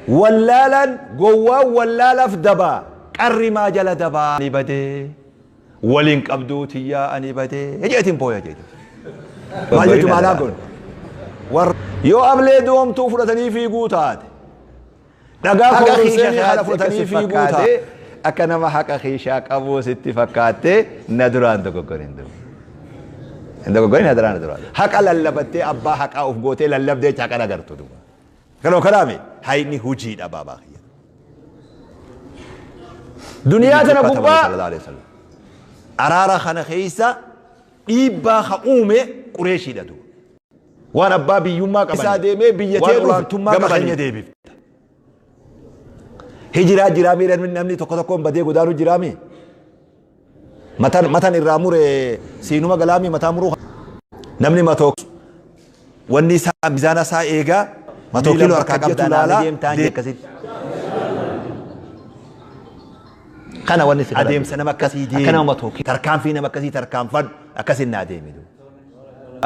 Wallaalaan gowwaan wallaalaaf dabaa qarrimaa jala dabaa. Ani badee waliin qabduu tiyyaa ani badee jeetiin booya jeetiin. Maal jechuun maanaan kun? Warra yoo ablee doomtuu fudhatanii fiiguu taate dhagaa Haqa koolseenii kiisha kana fudhatanii sitti fiiguu taate. fakkaatee akka nama haqa kiishaa qabuu sitti fakkaattee na duraan dogoggorin duuba. Hin dogoggorin na duraan duraan. Haqa lallabattee abbaa haqaa of gootee lallabdee jecha haqa agartu duuba. Kanoo kanaami hayni hojiidha baabaa kiyya. Duniyaa tana gubbaa Sallallahu alaihi wasallam. Araara kana keessa dhiibbaa ka uume Qureeshiidha duuba. Waan abbaa biyyummaa qaban. Isaa deemee biyya Waan tee dhufe olaantummaa gama qabaniif. keenya deebifta. Hijiraa jiraamii namni tokko tokkoon badee godaanuu jiraamii. Matan matan irraa mure siinuma galaamii mataa muruu. Namni matoo wanni isaa mizaana isaa eegaa matoo Miila kiiloo bakka harkaa qabdu qabdaa naannoo laalaa deemtaan jee akkasitti. Kana wanni si kadhatu. Adeemsa nama akkasii deemi. Akka nama matoo kiiloo. Tarkaanfii nama akkasii tarkaanfadhu akkasin naa deemi.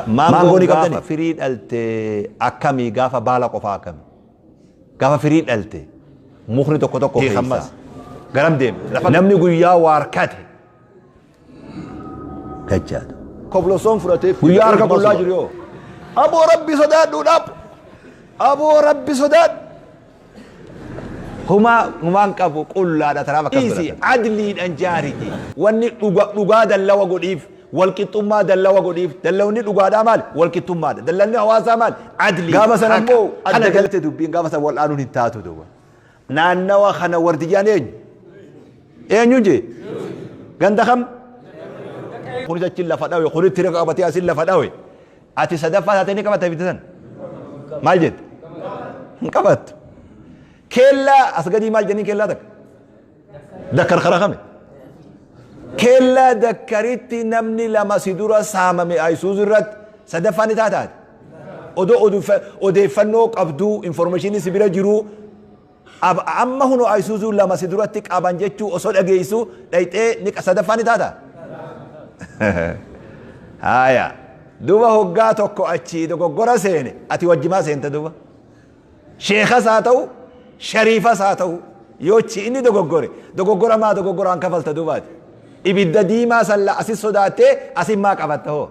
Maangoo Maangoo ni gaafa qabdani? firii dhalte akkamii gaafa baala qofaa akkami? Gaafa firii dhalte mukni tokko tokko Hiikan keessa mas. Garam deema. Lafa namni guyyaa waarkate gachaadha. Koblosoon fudhatee Guyyaa harka qullaa jiru yoo. Aboo rabbi sodaadhu dhaab. Aboo rabbi sodaadhu. Humaa humaan qabu qullaadha tanaaf akkas Dhiisi godhatan. adliidhaan jaariti. Wanni dhuga dhugaa dallawa godhiif walqixxummaa dallawa godhiif dallawni dhugaadhaa maali walqixxummaadha dallanni hawaasaa maali adlii. Gaafa sana haqa. immoo Kana adda galte dubbiin gaafa sana wal aanuun hin taatu duuba. Naannawa kana wardiyyaan eenyu? Eenyu jee? Ganda kam? Kunis achi lafa dhawe, kunis tira qabatee asin lafa dhawe. Ati sadaffaa taatee ni qabatta ibidda sana? Maal jette? Hin qabattu. Keellaa as gadii maal jenniin keellaa takka? Dakkar karaa kami? Keellaa dakkaritti namni lama si dura saamame ayisuuz irratti sadaffaa ni taataati. Odoo odeeffannoo qabduu information si bira jiruu amma hunoo ayisuuzuu lama si duratti qaban jechuu osoo dhageessu dhayxee ni sadaffaa ni taata. Haaya duuba hoggaa tokko achii dogoggora seene ati wajjimaa seente duuba. Sheekas haa ta'u shariifas haa ta'u yoo inni dogoggore dogoggora maa dogoggoraan kafalta duubaati. Ibidda diimaa salla asis sodaattee asin maa qabatta hoo.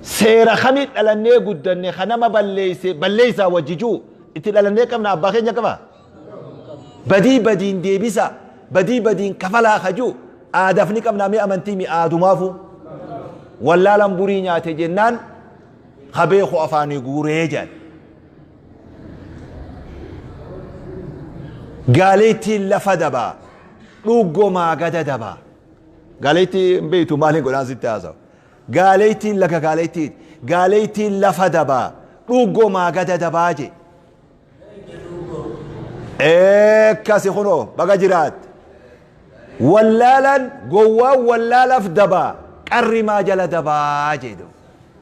Seera kamii dhalannee guddanne ka nama balleeyse balleeysaa wajjijuu itti dhalannee qabna abbaa keenya qaba. Badii badiin deebisa badii badiin kafalaa kajuu aadaaf ni qabnaa mee amantii mi aadumaafu. Wallaalan burii nyaate jennaan ka beeku afaanii guuree jedhan. Gaaleettiin lafa dabaa dhuuggomaa gada dabaa. Gaaleettii hin beektu maaliin godhaan sitti haasawu. Gaaleettiin laga gaaleettiiti. Gaaleettiin lafa dabaa dhuuggomaa gada dabaa je. Ekkasi kunoo baga jiraatte. Wallaalaan gowwaan wallaalaaf dabaa qarrimaa jala dabaa jedhu.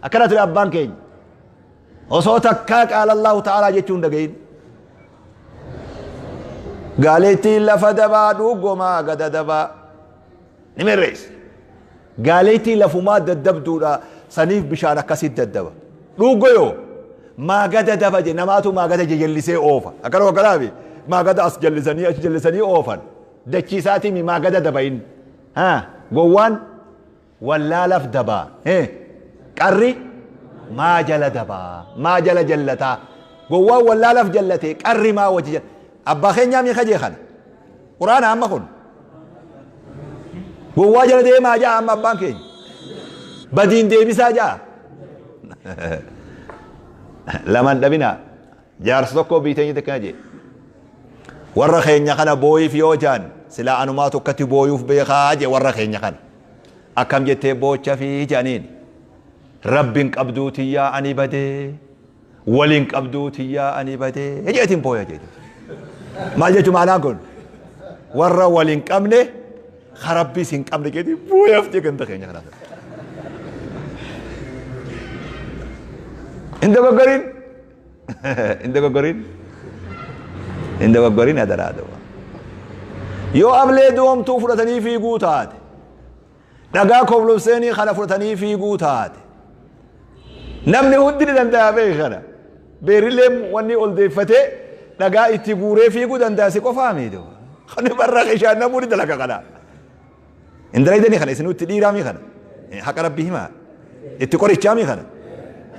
Akkana ture abbaan keenya. Osoo takkaa qaala Allahu ta'aalaa jechuun dhagahin. Gaaleettiin lafa dabaa dhuugomaa gada dabaa. Ni mirreessa. Gaaleettiin lafumaa daddabduudha saniif bishaan akkasitti daddaba. Dhuugoyoo maagada daba je namaatu maagada jallisee oofa. Akkanuma kanaafi maagada as jallisanii achi jallisanii oofan. Dachii isaatii maagada daba inni. Haa gowwaan wallaalaaf dabaa. Qarri maa jala dabaa maa jala jallataa. Gowwaan wallaalaaf jallatee qarri maa wajji jala. Abbaa keenyaa miika jee kana. Quraana amma kun. Gowwaa jala deemaa jaa amma abbaan keenya. Badiin deebisaa jaa. Lamaan dhabinaa. Jaarsa tokko biyya teenyatti akkana jee. Warra keenya kana booyiif yoo jaan silaa anumaa tokkotti booyuuf beekaa jee warra keenya kana. Akkam jettee boocha fi jaaniin. Rabbiin qabduu tiyyaa ani badee. Waliin qabduu tiyyaa ani badee. Jeetiin booya jeetiin. Maal jechuun maanaan kun? Warra waliin qabne ka rabbiis hin qabne jeetiin booyaaf jee ganda keenya kanaaf. Hin dogoggorin. Hin dogoggorin. Hin dogoggorin adaraa duuba. Yoo ablee doomtuu fudhatanii fiiguu taate dhagaa koblobseenii kana fudhatanii fiiguu taate namni hundi ni danda'a beeki kana. Beerillee wanni ol deeffatee dhagaa itti guuree fiiguu danda'a si qofaa miidhu. Kani barra kishaan namuu ni dalaga kana. Hin dalaydanii kana isinuu itti dhiiraamii kana. Haqa rabbi himaa. Itti qorichaamii kana.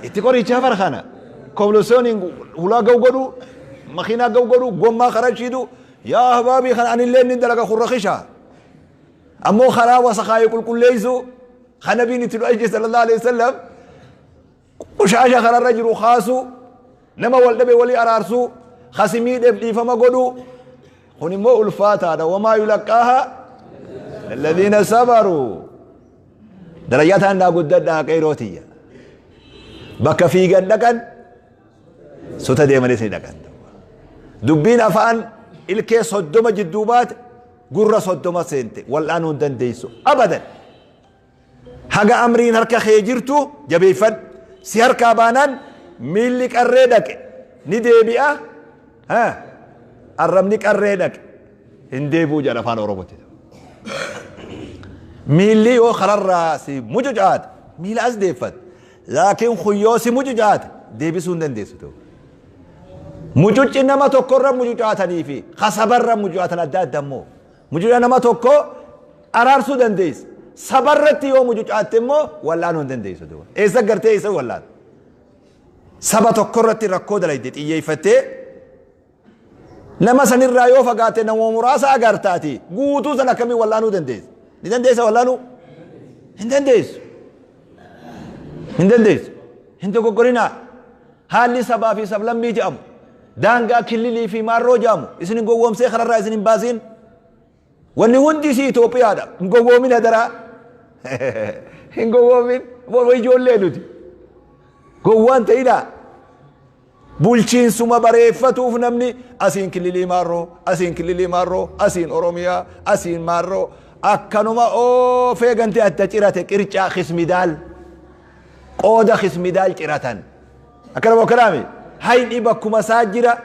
Itti qorichaa bara kana. Kooblosooniin hulaa ga'u godhu, makiinaa ga'u godhu, gommaa karaa shiidu. Yaa ahbaabii kana anillee ni dalaga kurra kishaa. Ammoo karaa wasakaayee qulqulleessu kan nabiin itti du'aa sallallahu alaihi wasallam qushaasha kararra jiru kaasu nama wal dhabe walii araarsu khasimiidheef dhiifama godhu kun immoo ulfaataadha. Wamaa yulaqqaaha alladhiina sabaruu. Darajaa ta'an naa guddadhaa qeeroo tiyya. Bakka fiigan dhaqan suta deemanis ni dhaqan. Dubbiin afaan ilkee 30 jidduu baate gurra 30 seente wal'aanuu hin dandeessu abadan. Haga amriin harka kee jirtu jabeeffadhu. Si harkaa baanaan miilli qarree dhaqe ni deebi'a. Arrabni qarree dhaqe hin deebi'u jedha afaan Oromootti. Miilli yoo kararraa si mucucaate miila as deeffate. Laakiin kun yoo si mucucaate deebisuu hin dandeessu ta'u. Mucucci nama tokkorra mucucaatanii fi kasabarra mucucaatan adda adda immoo. Mucuca nama tokko araarsuu dandeessa. Sabarratti yoo mucucaatte immoo wal'aanuu hin dandeessu. Eessa gartee eessa wal'aan? Saba tokkorratti rakkoo dalayde xiyyeeffattee nama sanirraa yoo fagaatte nama muraasa agartaati guutuu san akkamiin wal'aanuu dandeessa? Ni dandeessa wal'aanuu? Hin dandeessu. Hin dandeessu. Hin dogoggorinaa. Haalli sabaa fi sablammii jedhamu daangaa killilii fi maarroo jedhamu isin hin gowwoomsee kanarraa isin hin baasiin. Wanni hundi isii Itoophiyaadha. Hin gowwoomin hadaraa. Hin gowwoomin. Ijoollee nuti. Gowwaan ta'inaa. Bulchiinsuma bareeffatuuf namni asiin killilii maarroo, asiin killilii maarroo, asiin Oromiyaa, asiin maarroo akkanuma oofee gantee adda cirate qircaa kismidaal. Qooda kismidaal ciratan. Akkanuma akkanaami. Hayni bakkuma isaa jira,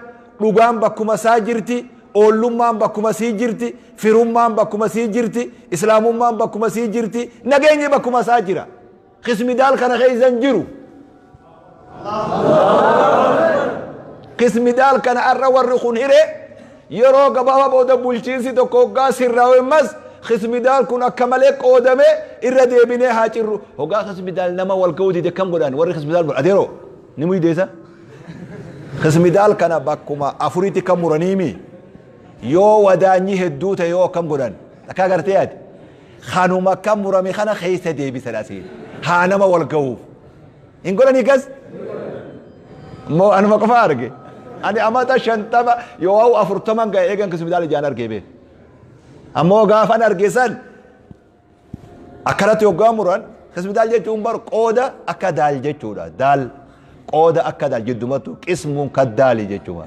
dhugaan bakkuma isaa jirti, oollummaan bakkuma sii jirti, firummaan bakkuma sii jirti, islaamummaan bakkuma sii jirti, nageenyi bakkuma isaa jira. Kismidaal kana keessa hin jiru. Kismidaal kana har'a warri kun hire yeroo gabaabaa booda bulchiinsi tokko hoggaa sirraa'u immas kismidaal kun akka malee qoodame irra deebinee haa cirru. Hoggaa kismidaal nama wal ga'uu dide kam godhan warri kismidaal godhan adeeroo ni muydeessa. Kismidaal kana bakkuma afuritti kan muraniimi yoo wadaanyi hedduu ta'e yoo akkam godhan akka agartee ati kanuma akka murame kana keessa deebisan asiin haa nama wal ga'uuf. Hin godhanii gas? Moo anuma qofa arge? Ani amata 50 yoo ha'u 40 ga'e eegan kismidaal ijaan argee beeku. Ammoo gaafan arge san akkanatti hoggaa muran kismidaal jechuun bar qooda akka daal jechuudha. Daal qooda akka daal jiddumattu qismuun kaddaali jechuudha.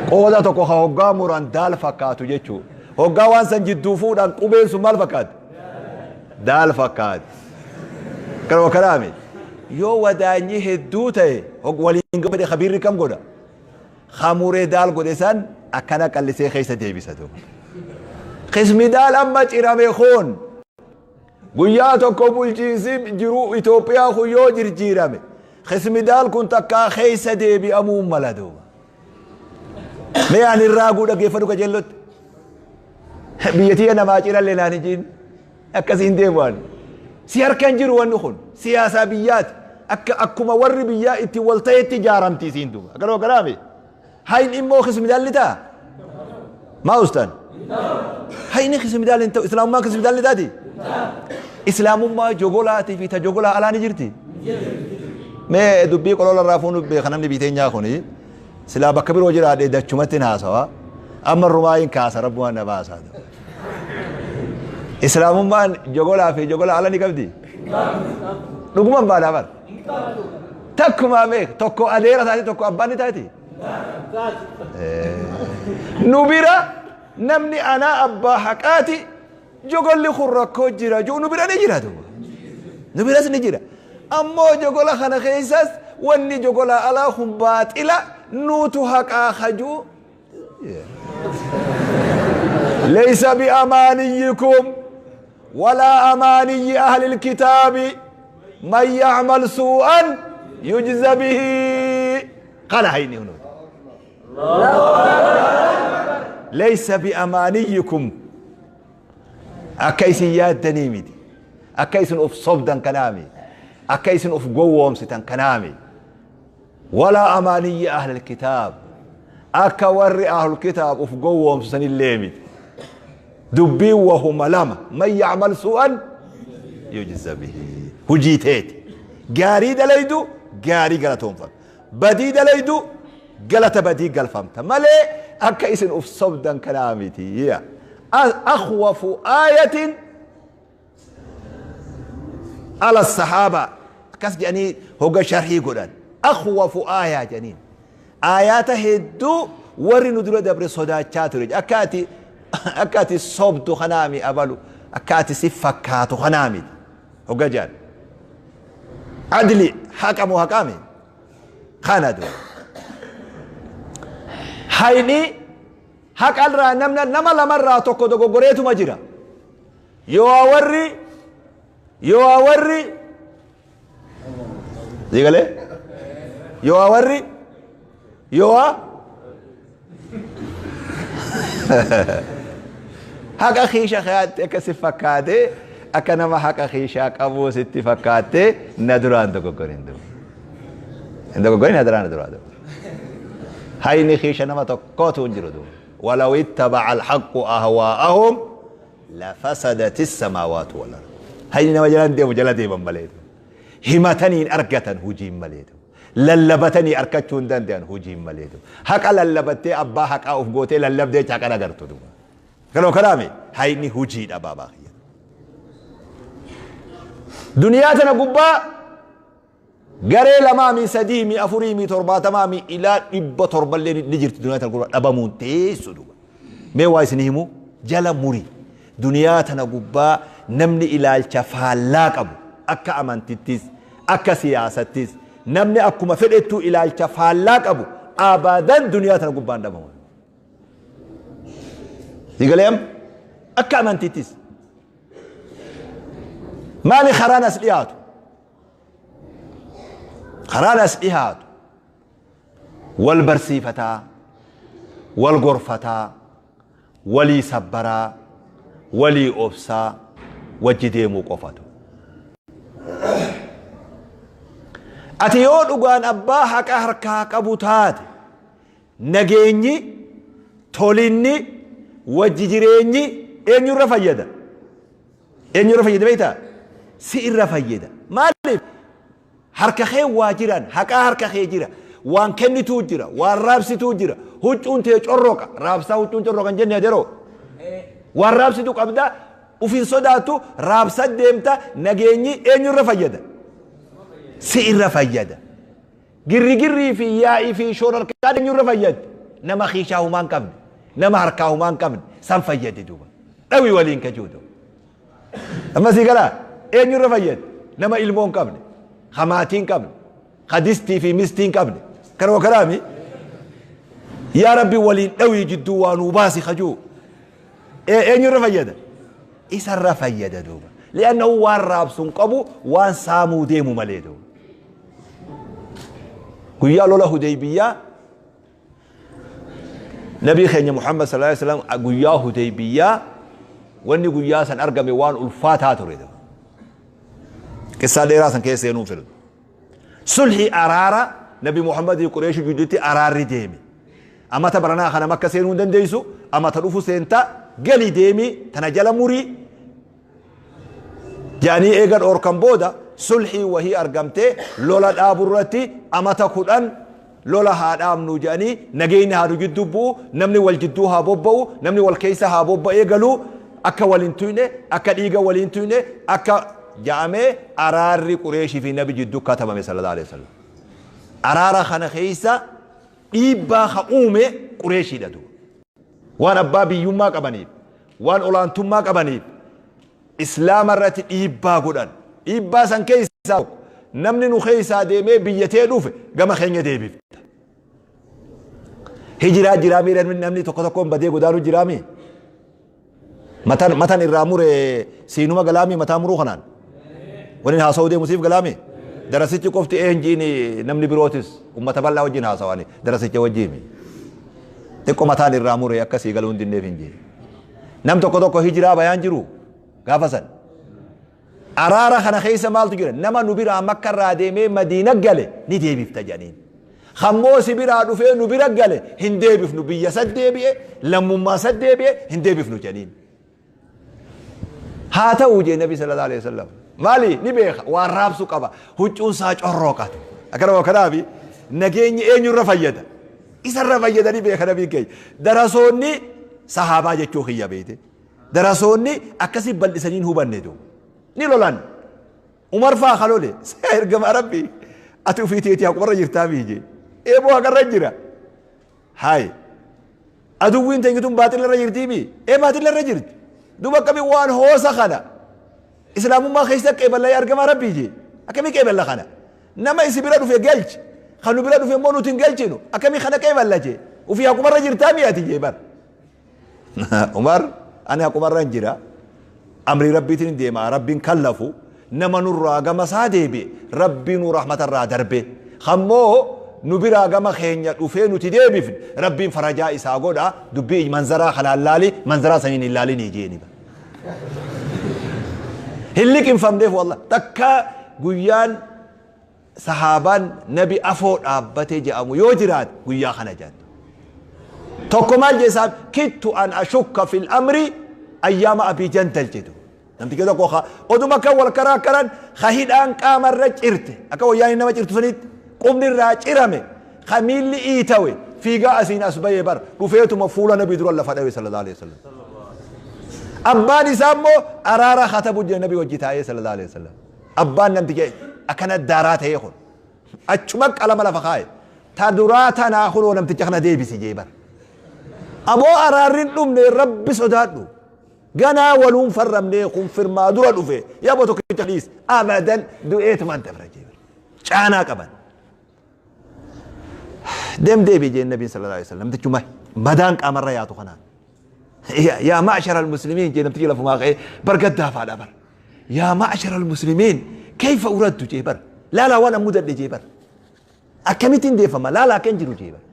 Qooda tokko ka hoggaa muran daal fakkaatu jechuudha. Hoggaa waan san jidduu fuudhan qubeen sun maal fakkaatti? Daal fakkaatti. Kanuma kanaami. Yoo wadaanyi hedduu ta'e waliin gabbade kabiirri kam godha? Kamuree daal godhe san akkana qallisee keessa deebisa duuba. Qismi daal amma cirame kun guyyaa tokko bulchiinsi jiru Itoophiyaa kun yoo jirjiirame qismi daal kun takkaa keessa deebi'amuu mala duuba. Mee ani raaguu dhaggeeffadhu qajeellotti. Biyya tiyya namaa cirallee naan hin jiin. Akkasiin deemu ani. Si harka hin jiru wanni kun siyaasaa biyyaati. Akka akkuma warri biyyaa itti wal ta'etti ijaaramti isiin duuba. Akkanuma kanaami. Hayni immoo kismidaalli ta'a. Maa ustaan? Hayni kismidaalli hin ta'u. Islaamummaan kismidaalli taati? Islaamummaa jogolaatii fi ta jogolaa alaa ni jirti? Mee dubbii qolola irraa fuunu beeka namni biiteenyaa kuni. Silaa bakka biroo jiraadhe dachumatti hin haasawa. Amma rumaayin kaasa rabbumaan na baasaa. Islaamummaan jogolaa fi jogolaa ala ni qabdi? Dhuguman baanaa bar. Takkumaa beek tokko adeera taati tokko abbaan ni taati. Nu bira namni anaa abbaa haqaati jogolli kun rakkoo jira jiru nu bira ni jira duuba. Nu biras ni jira. Ammoo jogola kana keessas wanni jogolaa alaa kun baaxila nuutu haqaa kajuu. ليس بأمانيكم ولا أماني أهل الكتاب من يعمل سوءا يجز به. Kana hayni hunuuti. Laysa bi'amaaniyyikum akka isin yaaddanii miti. Akka isin of sobdan kanaa miti. Akka isin of gowwoomsitan kanaa miti. Walaa amaaniyyi ahlil kitaab akka warri ahlul kitaab of gowwoomsu sanillee miti. Dubbiin wahuma lama man yacmal su'an yujza bihi. Hujii teeti. Gaarii dalaydu gaarii galatoonfamta. Badii dalaydu galata badii galfamta malee akka isin uf sobdan kanaa miti. Akhwafu aayatin ala sahaaba akkas jedhanii hogga sharhii godhan. Akhwafu aayaa jedhaniin. Aayaata hedduu warri nu dura dabre sodaachaa ture. Akka ati sobdu kanaami abalu akka ati si fakkaatu kanaamiti. Hogga jedhan. Adli haqa moo haqaami? Kana dura. Hayni haqarraa namna nama lamarraa tokko dogoggoreetuma jira. Yoo warri Sigalee? Yoo warri yoo haqa kiisha kaayatte akka si fakkaate, akka nama haqa kiishaa qabuu sitti fakkaatte, na duraan dogoggorin duuba. Hin dogoggorin na duraan duuba. Hayni kiisha nama tokkootu hin jiru duuba. ولو اتبع الحق أهواءهم لفسدت السماوات والأرض. Hayni nama jalaan deemu jala deeman malee. Himatanii hin argatan hujiin malee. Lallabatanii arkachuu hin danda'an hujiin malee. Haqa lallabattee abbaa haqaa of gootee lallabdee haqa agartu duuba. Kanoo kanaame hayni hujiidha baabaa kiyya. Duniyaa tana gubbaa garee lamaa mi sadii mi afurii mi 70 mi ilaa 700llee ni jirti duniyaa tana gubbaa dhabamuun teessu duuba. Mee waa isin himu jala muri. Duniyaa tana gubbaa namni ilaalcha faallaa qabu akka amantittis akka siyaasattis namni akkuma fedhettuu ilaalcha faallaa qabu abadan duniyaa tana gubbaan dhabamu. Sigalee amma akka amantittis. Maali karaan as dhiyaatu? Karaan as dhiyaatu wal barsiifataa, wal gorfataa, walii sabbaraa, walii obsaa, wajji deemuu qofatu. Ati yoo dhugaan abbaa haqa harkaa qabu taate, nageenyi, tolinni, wajji jireenyi eenyurra fayyada? Eenyurra fayyada beektaa? Si irra fayyada. Maaliif? Harka kee waa jiran, haqaa harka kee jira. Waan kennituu jira, waan raabsituu jira. Huccuun tee corroqa. Raabsaa huccuun corroqa hin jenne aderoo. Waan raabsitu qabda, ufin sodaattu, raabsa deemta, nageenyi eenyurra fayyada? Si irra fayyada. Girrigirrii fi yaa'ii fi shoorarkaa eenyurra fayyaddi? Nama kiishaa humaa hin qabne, nama harkaa humaa hin qabne, san fayyade duuba. Dhawi waliin kajuutu. Amma sii galaa eenyurra fayyaddi? Nama ilmoo hin qabne, ka maatii hin qabne, ka distii fi mistii hin qabne. Kanuma kanaami? Yaa Rabbi, waliin dhawii jidduu waa nuu baasi kajuu. Eenyurra fayyada? Isarra fayyada duuba. Li'annahu waan raabsu hin qabu, waan saamuu deemu malee duuba. Guyyaa lola Hudeybiyyaa Nabii keenya Muhammad sallallahu alaihi wasallam, guyyaa Hudeybiyyaa wanni guyyaa san argame waan ulfaataa ture. Qissaa dheeraa san keessa seenuu fedhu. Sulhi araara Nabi Muhammadii Qureeshii jidduutti araarri deeme. Amata baranaa kana Makka seenuu hin dandeessu, amata dhufu seenta, gali deemi, tana jala murii jedhanii eega dhoorkan booda sulhii wahii argamtee lola dhaaburratti amata 10 lola haa dhaabnu jedhanii, nageenyi haa nu jidduu bu'u, namni wal jidduu haa bobba'u, namni wal keessa haa bobba'ee galuu, akka waliin tuyne, akka dhiiga waliin tuyne akka ja'amee araarri Qureeshii fi Nabi jidduu katabame sallallahu alaihi wasallam. Araara kana keessa dhiibbaa ka uume Qureeshiidha duuba. Waan abbaa biyyummaa qabaniif, waan olaantummaa qabaniif Islaama irratti dhiibbaa godhan. Dhiibbaa san keessaa tokko, namni nu keessaa deemee biyyatee dhufe gama keenya deebifta. Hijiraa jiraa miira namni tokko tokkoon badee godaanuu jiraa mii? Matan matan irraa mure siinuma galaamii mataa muruu kanaan. Waliin haasa'uu deemu siif galaamii? Darasichi qofti eenjiin namni birootis ummata bal'aa wajjin haasawani darasicha wajjin. Xiqqoo mataan irraa mure akkasii galuu hin dinneef hin jee. Nam tokko tokko hijiraa bayaan jiru gaafa san. Araara kana keessa maaltu jira? Nama nu biraa Makka irraa deemee Madiina gale ni deebifta jedhaniin. Hammoo si biraa dhufee nu bira gale hin deebifnu, biyya sad deebi'e, lammummaa sad deebi'e hin deebifnu jedhaniin. Haa ta'u jee Nabi sallallahu alaihi wasallam. Maali ni beeka waan raabsu qaba, huccuun isaa corrooqatu. Akkanuma kanaafi nageenyi eenyurra fayyada? Isarra fayyada ni beeka nabiin keenya. Darasoonni sahaabaa jechuu kiyya beeyte. Darasoonni akkasii bal'isanii hin hubanne duuba. Ni lolan. Umar faa ka lole. Ergamaa Rabbii ati ofii teetii haqumarra jirtaa mii jee. Eeboo haqarra jira. Hayi. Aduwwiin teenye tun baaxila irra jirtii mii? Ee baaxila irra jirti. Duuba akkamii waan hoosa kana islaamummaa keessa qeeballa yaa ergamaa Rabbii jee. Akkamii qeeballa kana? Nama isi bira dhufe galchi. Kan nu bira dhufe immoo nuti hin galchinu. Akkamii kana qeeballa jee. Ofii haqumarra jirtaa mii ati jee bar. Umar ani haqumarra hin jira. Amrii Rabbiitiin hin deema. Rabbiin kallafu nama nurraa gama isaa deebi'e Rabbii nu rahmatarraa darbe. Kammoo nu biraa gama keenya dhufee nuti deebifne Rabbiin farajaa isaa godha. Dubbii manzaraa kanaan laali, manzaraa saniin hin laalinii jeeni. Hin liqimfamneef wallah. Takka guyyaan sahaabaan nabi afoo dhaabbate je'amu yoo jiraate guyyaa kana jedhan. Tokko maal jee isaan kittu an ashukka fil amri ayyaama abii jandal jedhu. Namtichi tokko ka oduma kan wal karaa karan ka hidhaan qaamarra cirte akka wayyaan nama cirtu sanitti qubni irraa cirame ka miilli iitawe fiigaa asiin as bahee bar dhufeetuma fuula nabii dura lafa dhawe sallallahu alaihi wasallam. Abbaan isaa immoo araara katabu jira nabii wajji taa'ee sallallahu alaihi wasallam. Abbaan namticha akkana daaraa ta'ee kun achuma qalama lafa kaa'e. Ta duraa tanaa kunoo namticha kana deebisi jee bar. Aboo araarri hin dhumne, Rabbi sodaadhu. Ganaa waluun farramnee kun firmaa dura dhufe yaboo tokkicha dhiis abadan du'eetumaan dabra jee bar. Caanaa qaban. Deem deebi jeen Nabiin sallallahu alaihi wasallam namtichuma madaan qaamarra yaatu kanaan. Yaa ma'shara al-muslimiin jee namtichi lafumaa ka'ee bar gaddaafaadha bar. Yaa ma'shara al-muslimiin kayfa uraddu jee bar. Laalaa waan an mudadhe jee bar. Akkamittiin deeffama laalaa akkan jiru jee bar.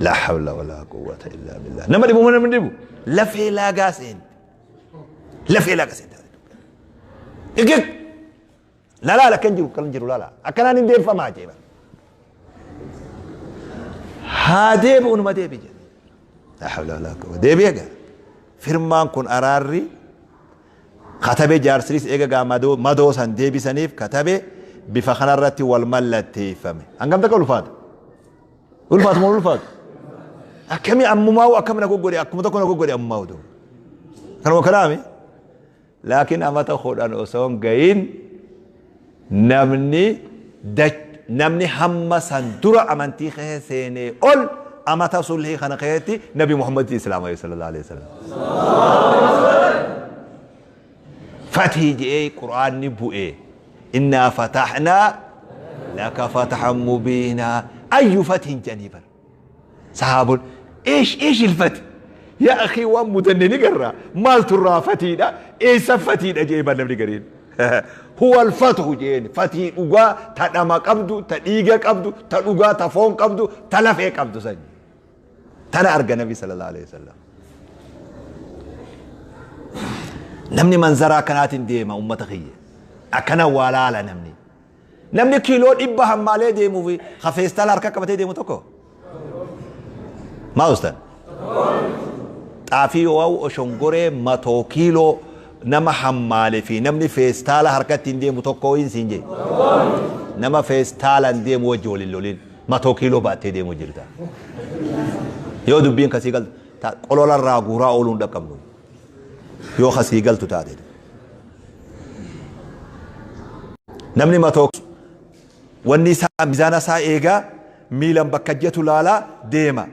Laa hawla walaa quwwata illaa billah. Nama dhibu nama dhibu. Lafee laagaa seente. Lafee laagaa seente. Igig. Lalaal akkan jiru akkan jiru lala. Akkanaan hin deeffamaa jee bar. Haa deebi'u numa deebi jedhe. Laa hawla walaa quwwata. Deebi'e gaa. Firmaan kun araarri katabe jaarsilis eega gaa madoo, madoo san deebisaniif katabe bifa kanarratti wal mallatteeffame. Hangam takka ulfaata? Ulfaatu moo ulfaatu? Akkami ammumaa'u akkam na goggodhe, akkuma tokko na goggodhe ammumaa'u ta'u. Kanuma kanaami. Laakiin amata 10 osoo hin gahin namni namni hamma san dura amantii keessa seenee ol amata sulhii kana keessatti Nabi Muhammad Islaama sallallahu alaihi wasallam. Fathii je'ee Qur'aanni bu'e. Innaa fatahnaa laka fathan mubiinaa. Ayyu fathin jedhanii bara. Sahaabon eesh eesh ilfati yaa akhii waan mudanne ni garra maaltu irraa fatiidha eessa fatiidha jee bar namni gariin huwa alfathu jeen fatii dhugaa ta dhama qabdu ta dhiiga qabdu ta dhugaa ta foon qabdu ta lafee qabdu san tana arga nabi sallallahu alaihi wasallam. Namni manzaraa akkanaatiin deema ummata kiyya akkana waa laala namni. Namni kiiloo 100 hammaalee deemuu fi ka feestaala harka qabatee deemu tokko. Maa ustan? Xaafii yoo oshongoree 100 kiiloo nama hammaale fi namni feestaala harkatti hin deemu tokko hin siin jee. Nama feestaalaan deemu wajji waliin lolin 100 kiiloo baattee deemu jirta. Yoo dubbiin kasii galtu qololarraa guuraa ooluu hin dhaqqabnu. Yoo kasii galtu taate. Namni matoo wanni isaa mizaana isaa eegaa miilan bakka jettu laalaa deema.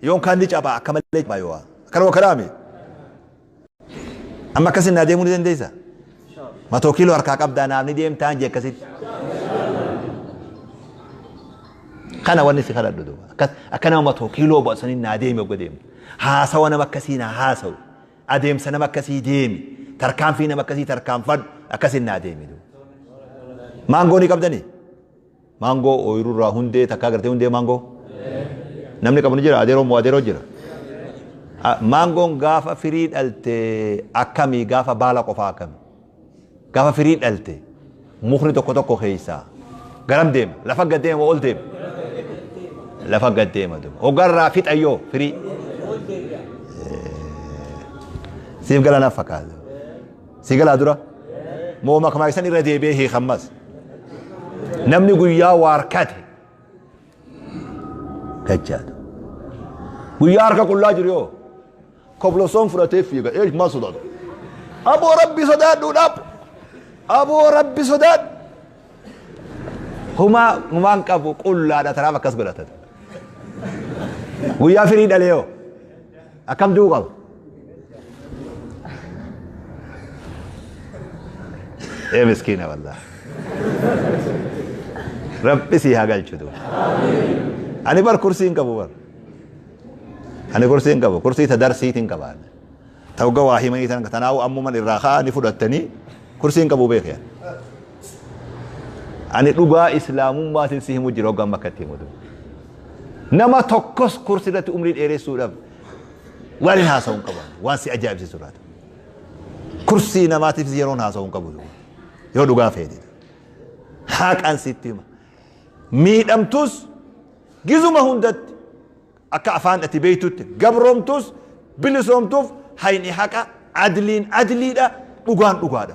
Yoon kaan ni cabaa akka malee cabaa yoo akkanuma kanaami. Amma akkasin naa deemuu ni dandeessa. 100 kiiloo harkaa qabdaa naaf ni deemtaan jee akkasitti. Kana wanni si kadhadhu duuba. Akka nama 100 kiiloo ba'asanii naa deemi ogga deemu. Haasawa nama akkasii naa haasawu. Adeemsa nama akkasii deemi. Tarkaanfii nama akkasii tarkaanfadhu. Akkasin naa deemi duuba. Maangoo ni qabdanii? Maangoo ooyiruurraa hundee takkaa gartee hundee maangoo? Namni qabu ni jira adeeroo moo adeeroo jira? Maangoon gaafa firii dhalte akkamii gaafa baala qofaa akkamii? Gaafa firii dhalte mukni tokko tokko keessaa garam deema? Lafa gad deema moo ol deema? Lafa gad deema duuba. Hoggarraa fixayyoo firii. Siif gala naaf fakkaata. Si galaa dura? Moo makmaaksan irra deebi'ee hiikammas? Namni guyyaa waarkate gachaadha. Guyyaa harka qullaa jiru yoo koblosoon fudhatee fiiga eesh maal sodaatu? Aboo rabbi sodaadhu dhaab! Aboo rabbi sodaadhu! Humaa humaan qabu qullaadha tanaaf akkas godhata. Guyyaa firii dhalee yoo akkam du'uu qaba? Ee miskiina wallah. Rabbi sii haa galchu duuba. Ani bar kursii hin qabu bar. Ani kursii hin qabu. Kursii ta darsiitiin qaba. Ta hogga waa himanii tan tanaawu ammuman irraa ka'aa ni fudhattanii kursii hin qabu beekee. Ani dhugaa islaamummaatiin si himu jira hogga amma akkatti himu duuba. Nama tokkos kursii irratti umrii dheeressuudhaaf waan hin haasa'u hin qabu. Waan si ajaa'ibsiisu irraa. Kursii namaatiifis yeroon haasa'u hin qabu. Yoo dhugaa feete. Haqaan sitti hima. Miidhamtus gizuma hundatti akka afaan ati beektutti gabroomtus bilisoomtuuf hayni haqa adliin adliidha dhugaan dhugaadha.